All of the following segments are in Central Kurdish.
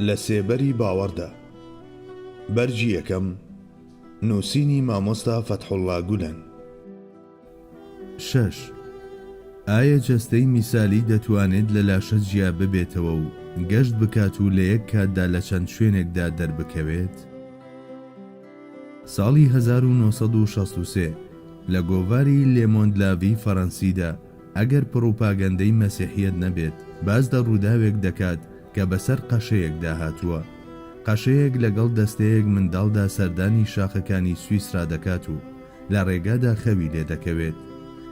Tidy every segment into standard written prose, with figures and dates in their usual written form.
لە سێبەری باوەڕدا. بەرگی یەکەم، نووسینی مامۆستا فەتحوڵڵا گولەن. شەش، ئایا جەستەی میسالی دەتوانێت لە لاشە جیا ببێتەوە و گەشت بکات و لە یەک کاتدا لە چەند شوێنێکدا دەربکەوێت؟ ساڵی 1963 لە گۆڤاری لێمۆند لاڤی فەرەنسیدا ئەگەر پڕوپاگەندەی مەسیحیەت نەبێت، باس لە ڕووداوێک دەکات کە بەسەر قەشەیەکدا هاتووە. قەشەیەک لەگەڵ دەستەیەک منداڵدا سەردانی شاخەکانی سویسرا دەکات و لە ڕێگادا خەوی لێ دەکەوێت.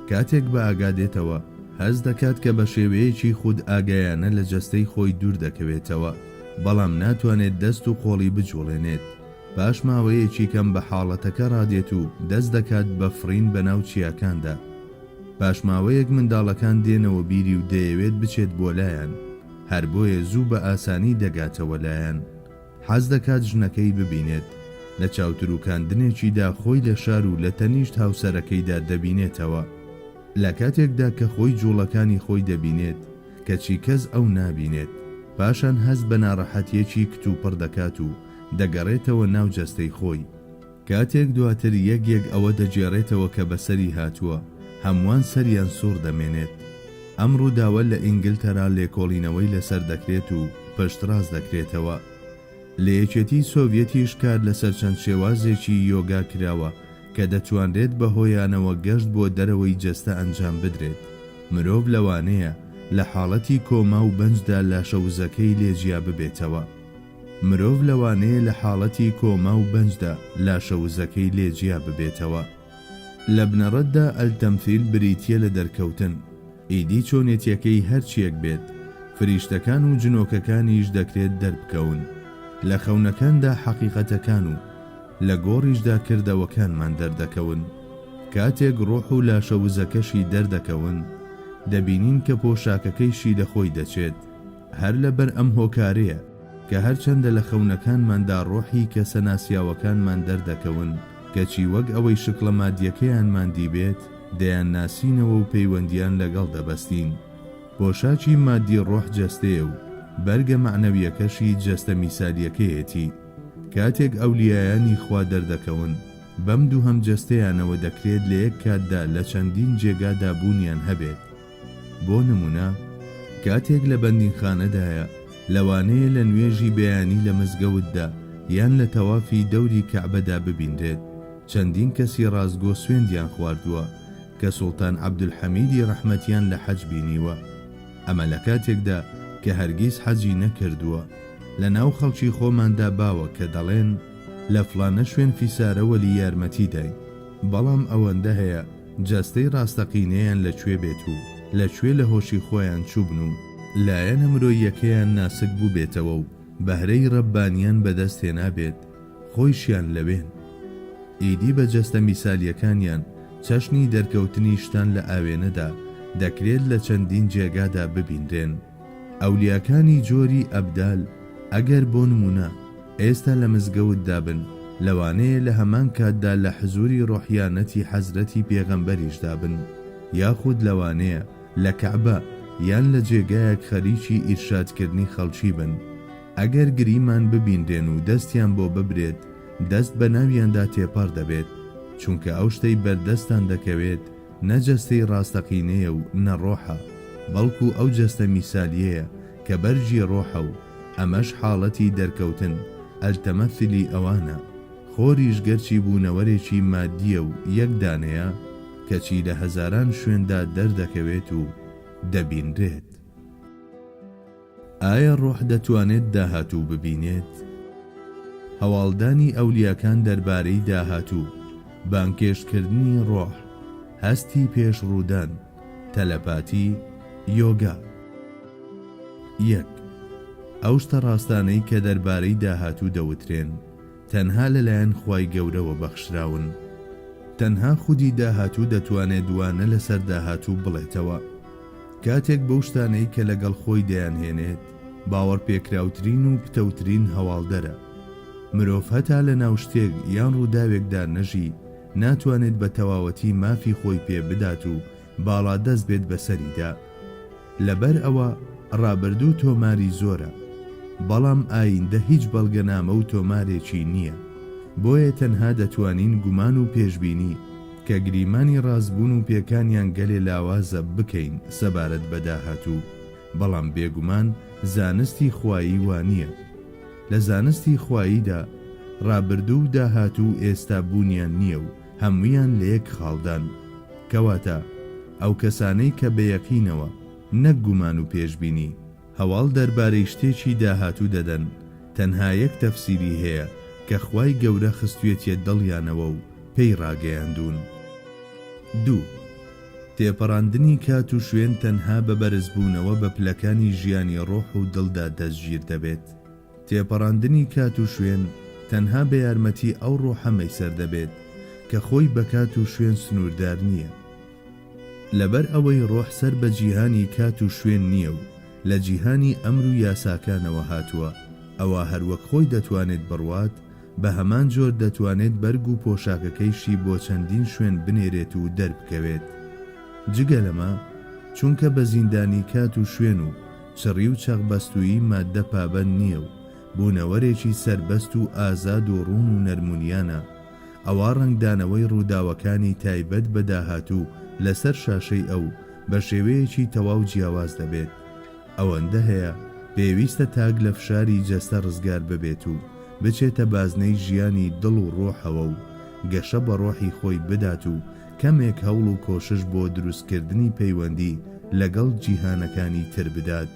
کاتێک بە ئاگا دێتەوە، هەست دەکات کە بە شێوەیەکی خودئاگایانە لە جەستەی خۆی دوور دەکەوێتەوە، بەڵام ناتوانێت دەست و قۆڵی بجوڵێنێت. پاش ماوەیەکی کەم بە حاڵەتەکە ڕادێت و دەست دەکات بە فڕین بەناو چیاکاندا. پاش ماوەیەک منداڵەکان دێنەوە بیری و دەیەوێت بچێت بۆ لایان، هەر بۆیە زوو بە ئاسانی دەگاتەوە لایان. حەز دەکات ژنەکەی ببینێت. لە چاوتروکاندنێکیدا خۆی لە شار و لە تەنیشت هاوسەرەکەیدا دەبینێتەوە. لە کاتێکدا کە خۆی جوڵەکانی خۆی دەبینێت، کەچی کەس ئەو نابینێت. پاشان هەست بە ناڕەحەتییەکی کتوپڕ دەکات و دەگەڕێتەوە ناو جەستەی خۆی. کاتێک دواتر یەک یەک ئەوە دەگێڕێتەوە کە بەسەری هاتووە، هەمووان سەریان سوڕ دەمێنێت. ئەم ڕووداوە لە ئینگلتەرا لێکۆڵینەوەی لەسەر دەکرێت و پشتڕاست دەکرێتەوە. لە یەکێتی سۆڤیەتیش کار لەسەر چەند شێوازێکی یۆگا کراوە کە دەتوانرێت بەهۆیانەوە گەشت بۆ دەرەوەی جەستە ئەنجام بدرێت. مرۆڤ لەوانەیە لە حاڵەتی کۆما و بەنجدا لاشە وزەکەی لێ جیا ببێتەوە. مرۆڤ لەوانەیە لە حاڵەتی کۆما و بەنجدا لاشە وزەکەی لێ جیا ببێتەوە. لە بنەڕەتدا التمثیل بریتییە لە دەرکەوتن، ئیدی چۆنێتیەکەی هەر چییەک بێت، فریشتەکان و جنۆکەکانیش دەکرێت دەربکەون. لە خەونەکاندا حەقیقەتەکان و لە گۆڕیشدا کردەوەکانمان دەردەکەون. کاتێک ڕۆح و لاشە وزەکەشی دەردەکەون، دەبینین کە پۆشاکەکەیشی لە خۆی دەچێت. هەر لەبەر ئەم هۆکارەیە کە هەرچەندە لە خەونەکانماندا ڕۆحی کەسە ناسیاوەکانمان دەردەکەون، کەچی وەک ئەوەی شکڵە مادیەکەیانمان دیبێت، دەیانناسینەوە و پەیوەندیان لەگەڵ دەبەستین. پۆشاکی مادی ڕۆح جەستەیە و بەرگە مەعنەویەکەشی جەستە میسالیەکەیەتی. کاتێک ئەولیایانی خوا دەردەکەون، بەم دووهەم جەستەیانەوە دەکرێت لە یەک کاتدا لە چەندین جێگادا بوونیان هەبێت. بۆ نموونە کاتێک لە بەندینخانەدایە، لەوانەیە لە نوێژی بەیانی لە مزگەوتدا یان لە تەوافی دەوری کەعبەدا ببینرێت، چەندین کەسی ڕاستگۆ سوێندیان خواردووە کە سوڵتان عەبدولحەمیدی ڕەحمەتیان لە حەج بینیوە، ئەمە لە کاتێکدا کە هەرگیز حەجی نەکردووە. لە ناو خەڵکی خۆماندا باوە کە دەڵێن لە فڵانە شوێن فیسارە وەلی یارمەتی داین، بەڵام ئەوەندە هەیە جەستەی ڕاستەقینەیان لە کوێ بێت و لە کوێ لە هۆشی خۆیان چووبن و لایەنە مرۆییەکەیان ناسک بووبێتەوە و بەهرەی ڕەببانیان بەدەست هێنابێت، خۆیشیان لەوێن. ئیدی بە جەستە میسالییەکانیان چەشنی دەرکەوتنی شتان لە ئاوێنەدا، دەکرێت لە چەندین جێگادا ببینرێن. ئەولیاکانی جۆری ئەبدال ئەگەر بۆ نموونە ئێستا لە مزگەوتدا بن، لەوانەیە لە هەمان کاتدا لە حزووری ڕۆحیانەتی حەزرەتی پێغەمبەریشدا بن، یاخود لەوانەیە لە کەعبە یان لە جێگایەک خەریکی ئیرشادکردنی خەڵکی بن. ئەگەر گریمان ببینرێن و دەستیان بۆ ببرێت، دەست بە ناویاندا تێپەڕ دەبێت، چونکە ئەو شتەی بەردەستتان دەکەوێت نە جەستەی ڕاستەقینەیە و نە ڕۆحە، بەڵکو ئەو جەستە میسالیەیە کە بەرگی ڕۆحە و ئەمەش حاڵەتی دەرکەوتن، التمثل، ی ئەوانە. خۆریش گەرچی بوونەوەرێکی مادییە و یەک دانەیە، کەچی لە هەزاران شوێندا دەردەکەوێت و دەبینرێت. ئایا ڕۆح دەتوانێت داهاتوو ببینێت؟ هەواڵدانی ئەولیاکان دەربارەی داهاتوو، بانگهێشتکردنی ڕۆح، هەستی پێش ڕوودان، تەلەپاتی، یۆگا. یەک. ئەو شتە ڕاستانەی کە دەربارەی داهاتوو دەوترێن، تەنها لەلایەن خوای گەورەوە بەخشراون. تەنها خودی داهاتوو دەتوانێت وانە لەسەر داهاتوو بڵێتەوە. کاتێک بەو شتانەی کە لەگەڵ خۆی دەیانهێنێت، باوەڕپێکراوترین و پتەوترین هەواڵدەرە. مرۆڤ هەتا لەناو شتێک یان ڕووداوێکدا نەژی، ناتوانێت بە تەواوەتی مافی خۆی پێ بدات و باڵادەست بێت بەسەریدا. لەبەر ئەوە ڕابردوو تۆماری زۆرە. بەڵام ئایندە هیچ بەڵگەنامە و تۆمارێکی نییە، بۆیە تەنها دەتوانین گومان و پێشبینی، کە گریمانی ڕاستبوون و پێکانیان گەلێ لاوازە، بکەین سەبارەت بە داهاتوو، بەڵام بێگومان زانستی خوایی وا نییە. لە زانستی خواییدا ڕابردوو و داهاتوو و ئێستا بوونیان نییە و هەموویان لە یەک خاڵدان. کەواتە ئەو کەسانەی کە بە یەقینەوە، نەک گومان و پێشبینی، هەواڵ دەربارەی شتێکی داهاتوو دەدەن، تەنها یەک تەفسیری هەیە کە خوای گەورە خستویەتیە دڵیانەوە و پێی ڕاگەیاندوون. دوو. تێپەڕاندنی کات و شوێن تەنها بە بەرزبوونەوە بە پلەکانی ژیانی ڕۆح و دڵدا دەستگیر دەبێت. تێپەڕاندنی کات و شوێن تەنها بە یارمەتی ئەو ڕۆحە مەیسەر دەبێت کە خۆی بە کات و شوێن سنووردار نییە. لەبەر ئەوەی ڕۆح سەر بە جیهانی کات و شوێن نییە و لە جیهانی ئەمر و یاساکانەوە هاتووە، ئەوا هەر وەک خۆی دەتوانێت بڕوات، بە هەمان جۆر دەتوانێت بەرگ و پۆشاکەکەیشی بۆ چەندین شوێن بنێرێت و دەربکەوێت. جگە لەمە، چونکە بە زیندانی کات و شوێن و چڕی و چەقبەستوویی ماددە پابەند نییە و بوونەوەرێکی سەربەست و ئازاد و ڕوون و نەرمونیانە، ئەوا ڕەنگدانەوەی ڕووداوەکانی تایبەت بە داهاتوو لەسەر شاشەی ئەو بە شێوەیەکی تەواو جیاواز دەبێت. ئەوەندە هەیە پێویستە تاک لە فشاری جەستە ڕزگار ببێت و بچێتە بازنەی ژیانی دڵ و ڕۆحەوە و گەشە بە ڕۆحی خۆی بدات و کەمێک هەوڵ و کۆشش بۆ دروستکردنی پەیوەندی لەگەڵ جیهانەکانی تر بدات.